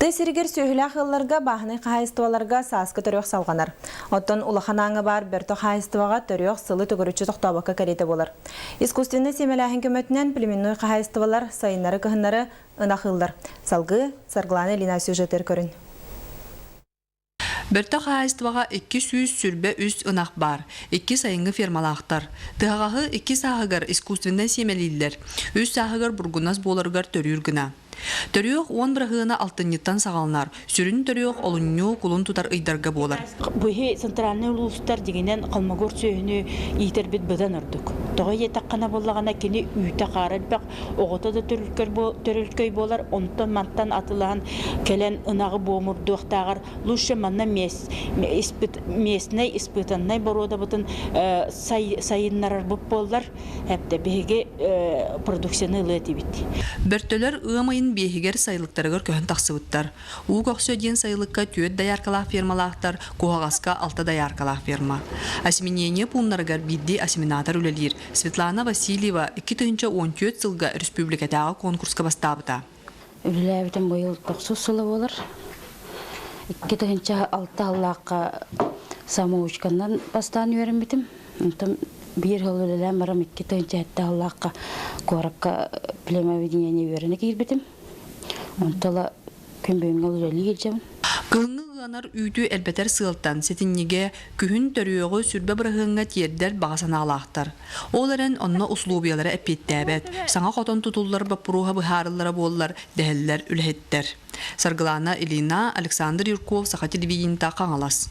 Тыа сиригэр сүөһүлээх ыалларга бааһынай хаһаайыстыбаларга сааскы төрүөх салҕанар. Оттон улахан ааҥҥа баар бөртө хаһаайыстыбаҕа төрүөх сылы төгүрүччү тохтообокко кэриэтэ буолар. Искусственнай сиэмэлээһин көмөтүнэн племенной хаһаайыстыбалар сайыннары-кыһыннары ынах ыыллар. Салгыы Саргылана Ильина сюжетер көрүн. Бөртө хаһаайыстыбаҕа 223 ынах баар, икки сайыҥҥы фермалаахтар. Тыһаҕаһы икки сааһыгар искусственнай сиэмэлииллэр, үс сааһыгар бургунас буоларыгар төрүүр гына. Төрүөх уон быраһыана алтынньыттан саҕаланар, сүрүн төрүөх олунньу, кулун тутар ыйдарга буолар. Быһи центральный улуустар дьиҥинэн холмогор сүөһүнү иитэрбит быдан ордук. Тоҕо диэтэххинэ буоллаҕына кини үүтэ хаара элбэх, оҕото да төрөлкөй буолар, онтон мантан атылаһан кэлэн ынаҕы буомурдуохтааҕар лучше манна местнэй испытаннай боруодабытын сайыннарарбыт буоллар Эптэ биһиги продукцияны ылыа этибит. Бөртөлөр ыам ыйын биэһигэр сайылыктарыгар көһөн тахсыбыттар. Уу Көхсө диэн сайылыкка түөрт дояркалаах фермалаахтар, Куһаҕаска алта дояркалаах ферма. Осеменение пууннарыгар биирдии осеменатор үлэлиир. Светлана Васильева 2014 сылга республикатааҕы конкурска бастаабыта. Үлэлээбитим быйыл тохсус сыла буолар. 2006 сыллаахха самоучканнан бастаан үөрэммитим. Онтон биир сыл үлэлээн баран 2007 сыллаахха куоракка племобъединение үөрэнэ киирбитим. Онтон күн бүгүҥҥэ үлэлии сылдьабын. Кыһыҥҥы ыанар үүтү элбэтэр сыалтан сэтинньигэ күһүн төрүөҕү сүрбэ быраһыаҥҥа тиэрдэр баҕа санаалаахтар. Ол эрэн онно усулуобуйалара эппиэттээбэт, саҥа хотон тутуллар боппуруоһа быһаарыллара буоллар, дэһэллэр үлэһиттэр. Саргылана Ильина, Александр Юрков, Саха телевидениета, Хаҥалас.